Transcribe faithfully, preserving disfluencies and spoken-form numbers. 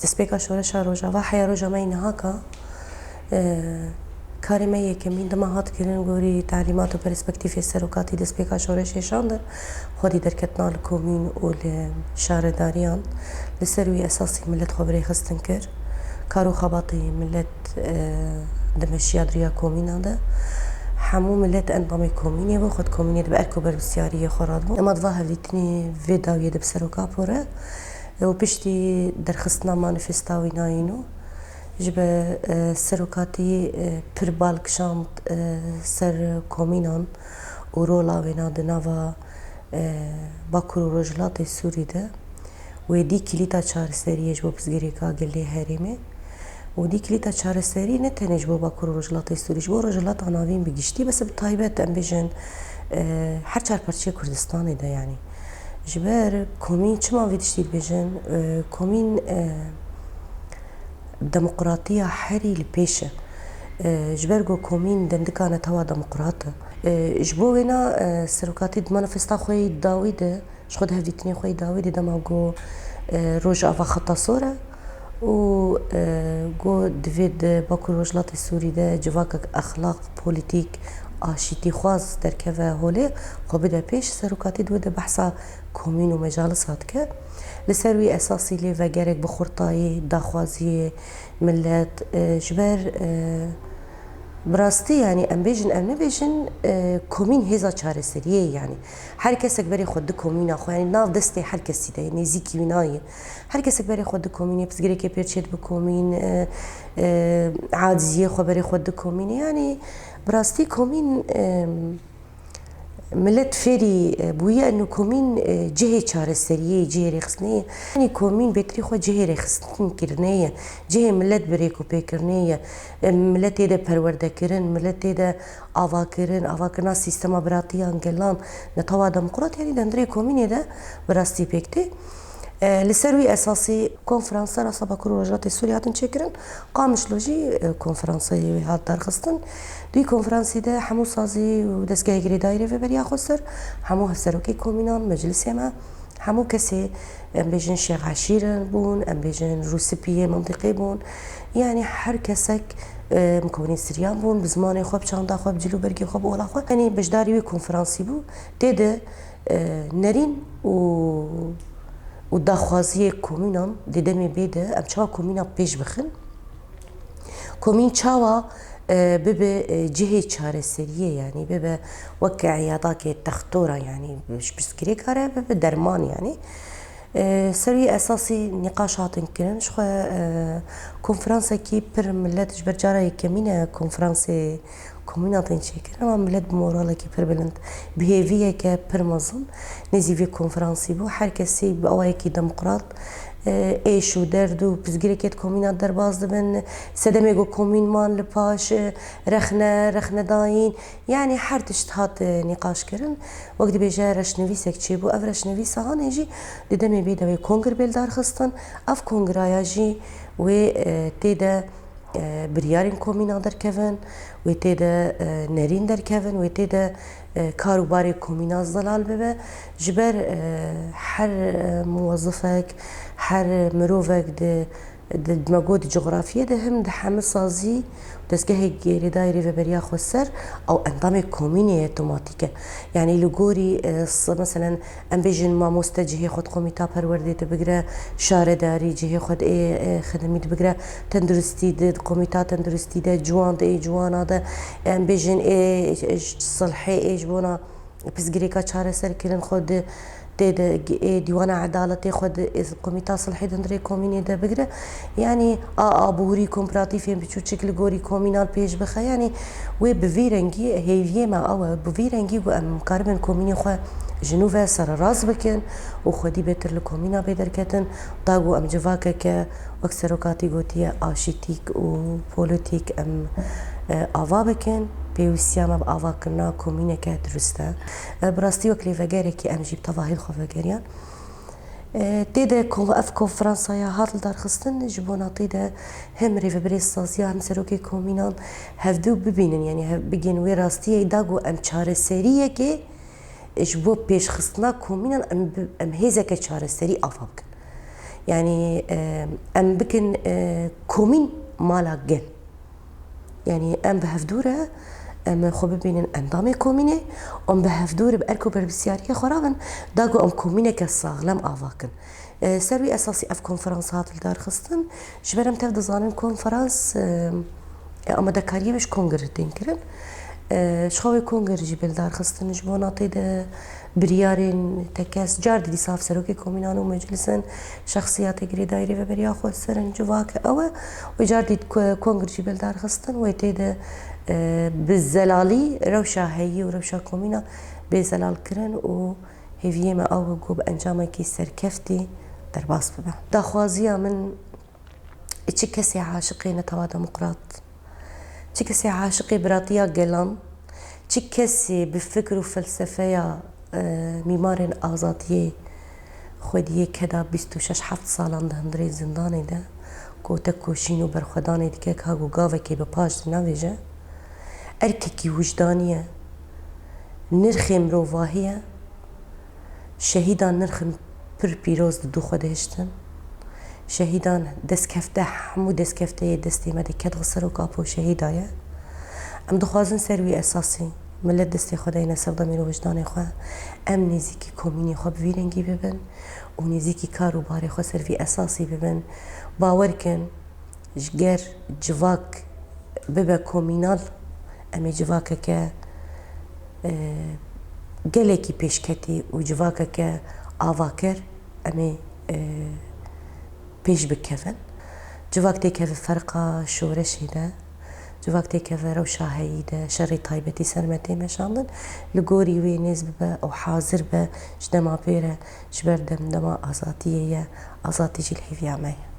Destpêka şoreşa Rojava heya roja me yî nihaka, e, karê me yekemîn dima hat kirin gorî telîmat û perspektîfê serokatî destpêka şoreşê şandin. Xwedî derketina li komîn û li şaredariyan li ser wî esasî milet xwe bi rêxistin kir. Kar û xebatê milet, e, di meşiya di riya komîna de. Hemû milet endamê komînê bû, xwe di komînê de bi erk û berpirsiyariyê xwe radibû. Ema di va hevdîtinê vê dawiyê de bi seroka pore. Û piştî derxistina manifesta wî nayîno, ji ber, e, serokatî, e, pir bal kişand, e, ser komînan û rola wêna di nava, e, Bakur û Rojhilatê Sûrî de wê dî kilîta çareseriyê ji bo pirsgirêka gelê herêmê û dî kilîta çareserî ne tenê ji bo Bakur û Rojhilatê Sûrî, ji bo Rojhilata Navîn bi giştî, bes bi taybet em bêjin, e, her çar parçeyê Kurdistanê de, yanî. Ji ber komîn, çima vê tiştî dibêjin? E, komîn, e, demokratiya herî li pêş e. E, ji ber ku komîn dendika netewa demokrat e. E, ji bo wêna, e, serokatî di manifesta xwe yî dawî de, ji xwe di hevdîtinê xwe yî dawî de dema ku, e, Rojava xeta sor e û, e, ku divê di Bakur Rojhilatê Sûrî de civakek exlaq, polîtîk, aşîtîxwaz derkeve holê, xwe bide pêş, serokatî di wê de behsa komîn û mecalis hat dike. Li ser wî esasî lê vegerek bi xurtayî, daxwaziyê milet, e, ji ber, e, bi rastî, yanî em bêjin, em nebêjin, e, komîn hêza çareseriyê ye, yanî her kesek berê xwe di komîna xwe, yanî nav destê her kesî de ye, nêzîkî wî nayê. Her kesek berê xwe di komînê, pirsgirêkê pêr çêdibe komîn, e, e, aciziyê xwe berê xwe di komînê, yanî bi rastî komîn, e, Milet fêrî, e, bûye, eno komîn, e, cihê çareseriyê, cihê rêxistinê ye. Yanî komîn bêtirî xwe cihê rêxistinkirinê ye, cihê milet bi rêk û pêkirinê ye. E, milet tê de perwerdekirin, milet tê de avakirin, avakirina sîstema biratiyan gelan, netewa demokrat, yanî di hundirê komînê de bi rastî pêk tê. E, li ser wî esasî konferansa Rasa Bakur û Rojhilatê Sûrî hatin çêkirin. Qamişlo jî, e, konferansê wê hat darxistin. Di wî konferansî de hemû sazî û dezgehê girêdayî rêveberiya xweser, hemû hevserokê komînan, meclisê me, hemû kesê, em bêjin şêx eşîrin bûn, em bêjin rûsipiyê mintîqê bûn. Yanî her kesek, e, mikonî siryan bûn, bi zimanê xwe, bi çanda xwe, bi cil û bergê xwe, bi ola xwe. Yanî beşdarî wê konferansî bû. Tê de, e, nerîn û û daxwaziyê komînan di demê bê de em çawa komîna pêş bixin? Komîn çawa, e, bibe, e, cihê çareseriyê, yanî bibe wek eyadakê textora, yanî ji pirsgirêka re bibe derman, yanî. E, ser wî esasî nîqaş hatin kirin. Ji xwe, e, konferansekî pir milet ji ber cara yekemîn e konferansê komîna tên çêkirin, ama milet bi moralekî pir bilind, bi hêviyeke pir mezin nêzî vê konferansî bû. Her kesî bi awayekî demokrat, e, êş û derd û pirsgirêkê di komîna derbas dibin. Sedemê ku komîn man li paş, e, rexne, rexnedayîn, yanî her tişt hat, e, nîqaş kirin. Wek dibêje reşnivîsek çêbû. Ev reşnivîsa hanê jî di demê bê de wê kongir bê lidarxistin. Ev kongiraya jî wê, e, tê de e, biryarên komîna derkevin, wê tê de, e, nerîn derkevin, wê tê de, e, kar û barê komîna zelal bibe. Ji ber, e, her, e, muwezifek, her mirovek di, di, me got di cografiyê de him di hemî sazî û dezgehê girêdayî rêveberiya xweser ew endamê komînê ye otomatîk e. Yanî li gorî, e, s-, meselen, Em bêjin mamoste cihê xwe di komîta perwerdê de bigire, şaredarî cihê xwe di ê, ê xidemî de bigire, tenduristî di, di komîta tenduristî de, ciwan di ê ciwana de, em bêjin ê, ê silhê ê ji bona pirsgirêka çareserkirin xwe di tê de, ê dîwana edaletê xwe di ê komîta silhê di hundirê komînê de bigire. Yanî a aborî, komparatifên biçûçik li gorî komînal pêş bixe. Yanî wê bi vî rengî hêviyê me ew e, bi vî rengî ku em karibin komînê xwe ji nû ve sererast bikin û xwedî bêtir li komîna bê derketin, da ku em civakeke wek serokatî gotiye aşîtîk û polîtîk em, e, ava bikin, pêwîstiya me bi avakirina komîneke dirust e. E, bi rastî wek lêvegerekî em jî bi tevahî li xwe vegeriyan. E, tê de ko-, ev konferansaya hat lidarxistin ji bona tê de hem rêvebirê saziya hem serokê komînan hevdu bibînin, yanî hev-, bigên wê rastiyê da ku em çareseriyekê ji bo pêşxistina komînan em bi-, em hêzeke çareserî ava bikin. Yanî e, em bikin e, komîn mala gel. Yanî em bi hevdû re em xwe bibînin endamê komînê, em bi hevdû re bi erk û berpirsiyariyê xwe rabin, da ku em komîneke saxlem ava kin. E, ser wî esasî ev konferans hat lidarxistin. Ji ber em tev dizanin konferans e, e, amadekariyê wê ji kongir tên kirin. E, ji xwe wê kongir jî bê lidarxistin ji bona tê de biryarên tekez, car dî dîsa serokê komînan û meclis in, şexsiyatê girêdayî rêveberiya xwe ser in, civak ew e. Wê car dî ku-, kongir jî bê lidarxistin, wê tê de e, bi zelalî rewşa heyî û rewşa komîna bê zelal kirin û hêviyê me ew e ku bi encamekî serkeftî derbas bibe. Daxwaziya min, çi kesê aşiqê netewa demokrat, çi kesê aşiqê biratiya gelan, çi kesê bi fikr û felsefeya e, mîmarên azadiyê xwediyê keda bîst û şeş heft salan di hundirê zindanê de kote koşîn û berxwedanê dike ka ku gavekê bi paş de navêje. Erkekî wijdanî ye. Nirxê mirovahî ye. Şehîdan nirxin pir pîroz didu xwe dihiştin. Şehîdan destkefte, hemû destkefteyê destê me de ket xwe ser û kapo şehîda ye. Em dixwazin ser wî esasî millet destê xwe dayne ser demîr û wijdanê xwe. Em nêzîkî komînê xwe bi vî rengî bibin û nêzîkî kar û barê xwe ser vî esasî bibin. Bawer kin, ji ger civak bibe komînal, em ê civakeke, e, gelekî pêşketî û civakeke avaker em ê, e, pêş bikevin. Civak têkeve ferqa şoreşê de, civak têkeve rewşa heyî de, şerê taybetî ser me tê meşandin. Li gorî wê nêz bibe û hazir be ji dema pê re, ji ber dem dema azadiyê ye, azadî jî li hêviya me ye.